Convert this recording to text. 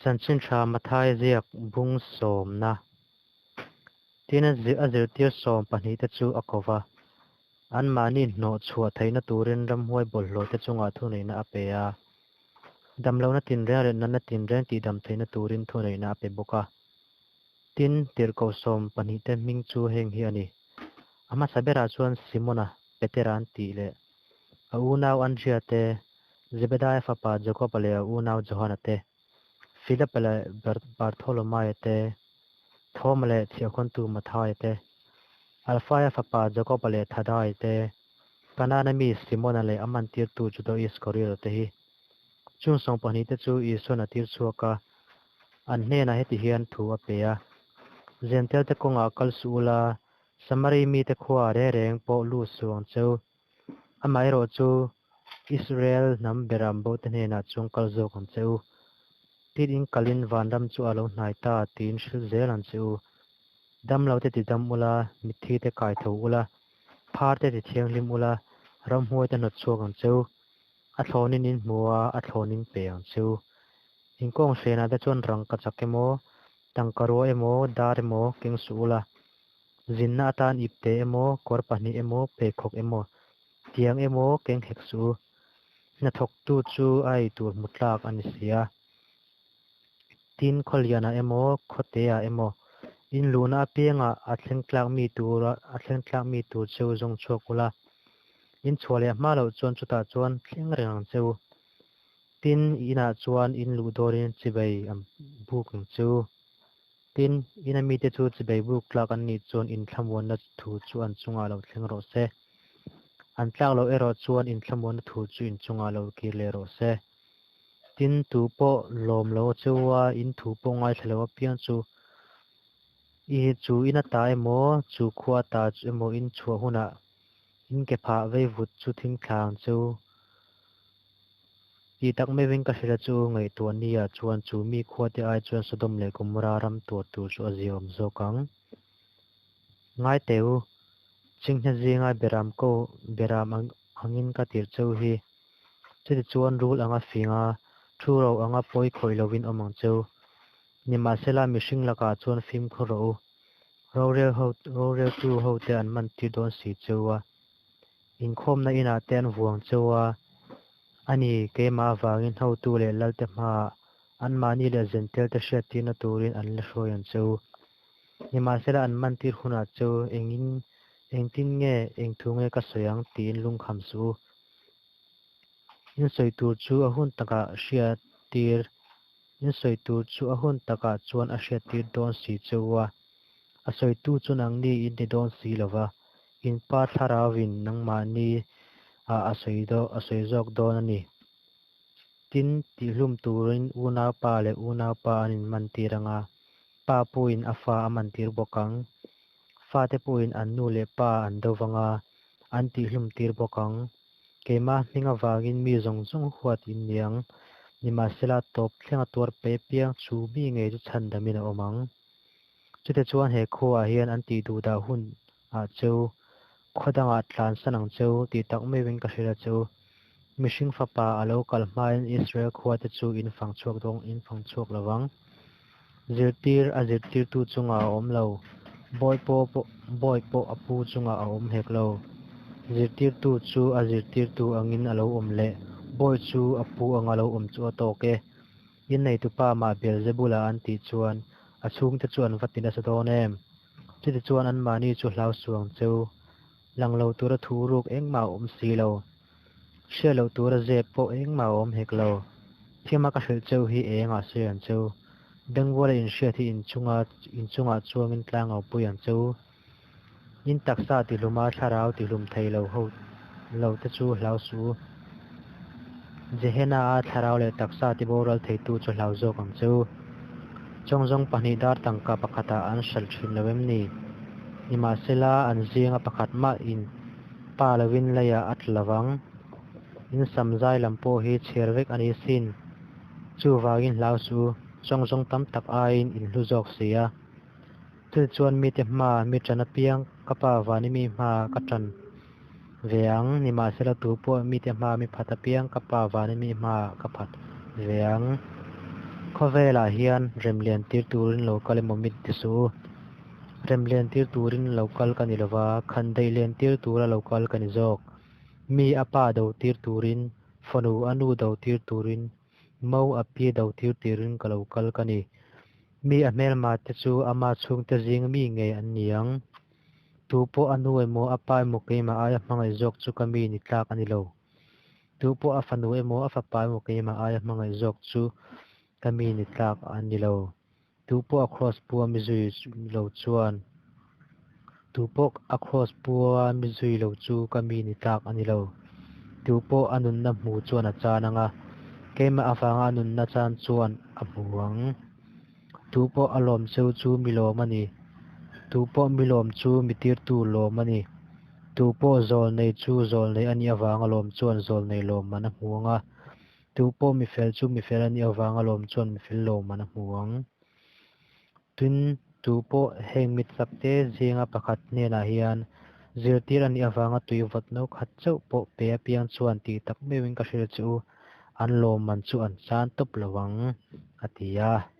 Chanchin Tha Mathai ziak bung sawmna. Tin, a zirtir sawm pahnihte chu a ko va, anmahni hnawh chhuah theihna turin ramhuai bawlhhlawhte chungah thuneihna a pe a, damlohna tinreng leh natna tinreng tihdam theihna turin thuneihna a pe bawk a. Tin, tirhkoh sawm pahnihte hming chu heng hi a ni, A hmasa berah chuan Simona, Petera an tih leh a unau Andria te, Zebedaia fapa Jakoba leh a unau Johana te, Filipa leh Bartholomaia te, Thoma leh chhiahkhawntu Mathaia te, Alfaia fapa Jakoba leh Thadaia te, Kanana mi Simona leh a mantirtu Juda Iskariota te hi. Chung sawmpahnihte chu Isuan a tir chhuak a, an hnenah heti hian thu a pe a, Zentelte kawngah kal suh ula, Samari mite khua reng reng pawh lut suh ang cheu. Amaherawh chu Israel hnam beram bote hnenah chuan kal zawk ang che u. Tin in kalin vanram chu a lo hnai ta tiin hrilh zel ang che u. Damlote ti dam ula, mitthite kai tho ula, pharte ti thianghlim ula, ramhuaite hnawt chhuak ang che u. A thlawnin in hmu a, a thlawnin pe ang che u. Inkawng hrenah te chuan rangka chak emaw, tangka rua emaw, dar emaw keng suh ula. Zinna atan ipte emaw, kawr pahnih emaw, pheikhawk emaw, tiang emaw keng hek suh u. Hnathawktu chu a ei tur hmu tlak a ni si a. Tin, khawlianah emaw, khawteah emaw, in luhna apiangah a thleng tlak mi tur a thleng tlak mi tur cheu zawng chhuak ula. In chhuah leh hma loh chuan chutah chuan thleng reng ang che u. Tin, inah chuan in luh dawrin chibei an buk ang che u. Tin, ina mite chu chibei buk tlak an nih chuan inthlamuanna thu chu an chungah lo thleng rawh se. An tlak loh erawh chuan inthlamuanna thu chu in chungah lo kir leh rawh se. Tin, tu pawh lawm lo cheua in thu pawh ngaithla lo apiang chu i chu in ata emaw, chu khua ata emaw in chhuah hunah in ke phah vei vut chu thingthla ang cheu. Tih tak meuhin ka hrilh a chu ngaihtuah nia chuan chu mi khuate ai chuan Sodom leh Gomorrah ram tuar tur chu a ziaawm zawk ang. Ngai teh u, chinghne zinga beram ko beram angin ka tirh cheu hi. Chuti chuan rul anga fing a, thu ro anga pawi khawih lovin awm ang cheu. Nimahsela mihring lakah chuan fimkhur rawh u. Rorel ho roreltu hote an man tir dawn si cheu a. Inkhawmna inah te an vuang cheu a, a ni, keimah avangin hotu leh lalte hmaah anmahni leh zentelte hriattirna turin an la hruai ang cheu. Nimahsela an mantir hunah cheu engin engtin nge eng thu nge ka sawi ang tiin lungkham suh u. In sawi tur chu a hun takah hriattir in sawi tur chu a hun takah chuan a hriattir dawn si cheu a. A sawitu chu nangni in ni dawn si lo va, in pa thlarauin nangmahni ah a sawi a sawi zawk dawn a ni. Tin, tihlum turin unaupa leh unaupa an inmantir ang a, pa pawhin a fa a mantir bawk ang. Fate pawhin an nu leh pa an do vang a, an tihlum tir bawk ang. Keimah hming avangin mi zawng zawng huat in ni ang, nimahsela tawp thlenga tuar pe piang chu mi ngei chu chhandamin a awm ang. Chute chuan he khuaah hian an tih duh dah hun ah cheu, khaw dangah tlan san ang cheu tih tak meuhin ka hrilh a cheu. Mihring fapa a lo kal hmain Israel khuate chu in fang chhuak dawn in fang chhuak lo vang. Zirtir a zirtirtu chungah a awm lo, bawi pawh bawi pawh a pu chungah a awm hek lo. Zirtirtu chu a zirtirtu angin a lo awm leh, bawi chu a pu anga lo awm chu a tawk e. In neitupa mah Beelzebula an tih chuan a chhungte chu an va ti nasa dawn em? Chuti chuan anmahni chu hlau suh ang cheu. Lang lo tura thu ruk engmah a awm si lo. Hriat loh tura zep pawh engmah a awm hek lo. Thiama ka hrilh cheu hi engah sawi ang cheu. Bengbuala inhriat hi inchunga inchungah chuangin tlang au pui ang cheu. In taksa tihluma thlarau tihlum thei lo ho lo te chu hlau suh u. Jehena a thlarau leh taksa tiboral theitu chu hlau zawk ang che u. Chawngzawng pahnih dar tangka pakhatah an hralh thin lo em ni? Nimahsela an zinga pakhat mah in pa lovin leiah a tla lovang. In sam zai lam pawh hi chhiar vek a ni sin. Chuvangin hlau suh u, chawngzawng tam tak aiin in hlu zawk si a. Thil chuan mite hma mi ṭan apiang ka pa vani mi hma ka ṭan ve ang, nimahsela tu pawh mite hma mi phat apiang ka pa vani mi hma ka phat ve ang. Khawvelah hian rem lentir turin lo kal emaw mi ti suh u. Rem lentir turin lo kal ka ni lova, khandaih lentir tura lo kal ka ni zawk. Mi a pa dotir turin, fanu a nu dotir turin, mo a pi dotir turin ka lo kal ka ni. Mi a hmelmate chu ama chhungte zinga mi ngei an ni ang. Tupawh a nu emaw a pa emaw keimah aia hmangaih zawk chu ka mi ni tlak a ni lo. Tupawh a fanu emaw a fapa emaw keimah aia hmangaih zawk chu ka mi ni tlak a ni lo. Tupawh a kraws pua mi zui lo chuan Tupawh a kraws pua mi zui lo chu ka mi ni tlak a ni lo. Tupawh a nunna hmu chuan a chan anga, keimah avanga a nunna chan chuan a hmu ang. Tupawh a lawm cheu chu mi lawm a ni. Tupawh mi lawm chu mi tirtu lawm a ni. Tupawh zawlnei chu zawlnei a nih avanga lawm chuan zawlnei lawmman a hmu ang a, tupawh mi fel chu mi fel a nih avanga lawm chuan mi fel lawmman a hmu ang. Tin, tupawh heng mi takte zinga pakhat hnenah hian zirtir a nih avanga tui vawt no khat chauh pawh pe apiang chuan tih tak meuhin ka hrilh che u, an lawmman chu an chan tawp lo ang, a ti a.